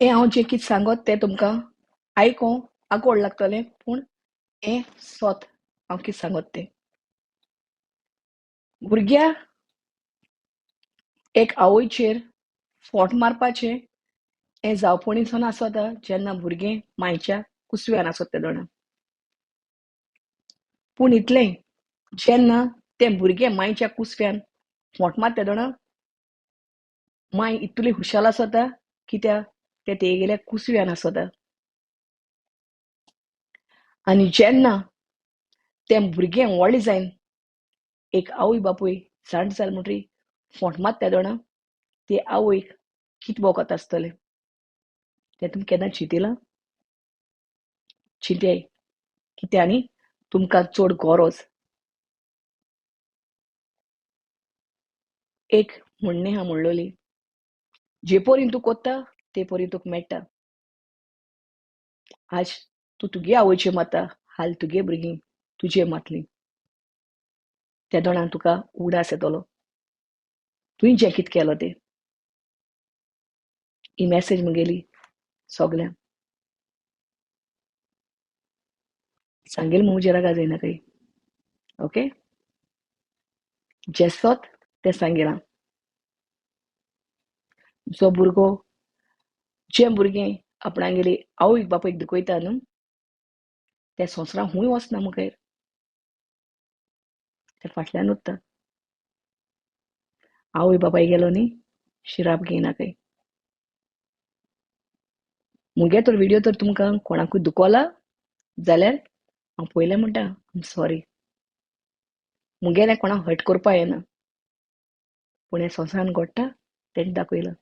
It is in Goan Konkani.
हें हांव जें कितें सांगत तें तुमकां आयकोंक आगोड लागतलें, पूण हें सोत हांव कितें सांगत तें. भुरग्या एक आवयचेर फोट मारपाचें हें जावपणीसून आसता जेन्ना भुरगें मायच्या कुसव्यान आसता तेदोणा. पूण इतलें जेन्ना तें भुरगें मायच्या कुसव्यान फोट मारता तेदोणा माय इतली हुशाल आसता कित्याक तें तेगेल्या कुसव्यान आसता. आनी जेन्ना तें भुरगें व्हडलें जायन एक आवय बापूय जाणट जालें म्हणटरी फोंट मारता तेदोणा ते आवयक कितें भोगता आसतलें तें तुमी केन्ना चिंतिलां? चिंतयाय कित्याक न्ही तुमकां चड गरज. एक म्हणणें आहा म्हणलोली, जे परीन तूं कोत्ता ते परीन तुका मेळटा. आज तूं तुगे आवयचेर मारता, हाल तुगे भुरगीं तुजेर मारतलीं. तेदोणा तुका उगडास येतलो तुवें जें कितें केलो तें. ही मॅसेज म्हगेली सगल्यांक. सांगेल म्हजेर रागा जायनाकाय. ओके, जें सत तें सांगिलां. जो भुरगो जें भुरगें आपणागेली आवयक बापायक दुखयता न्हू तें संवसारांत खूंय वचना मुखार, तें फाटल्यान उरता. आवय बापाय गेलो न्ही शिराप घेयनाकाय. मुगे तर व्हिडियो तर तुमकां कोणाकूय दुखोला जाल्यार हांव पयलें म्हणटा आयम सॉरी. मुगेलें कोणाक हर्ट करपा येना, पूण हें संवसारान घडटा तें दाखयलां.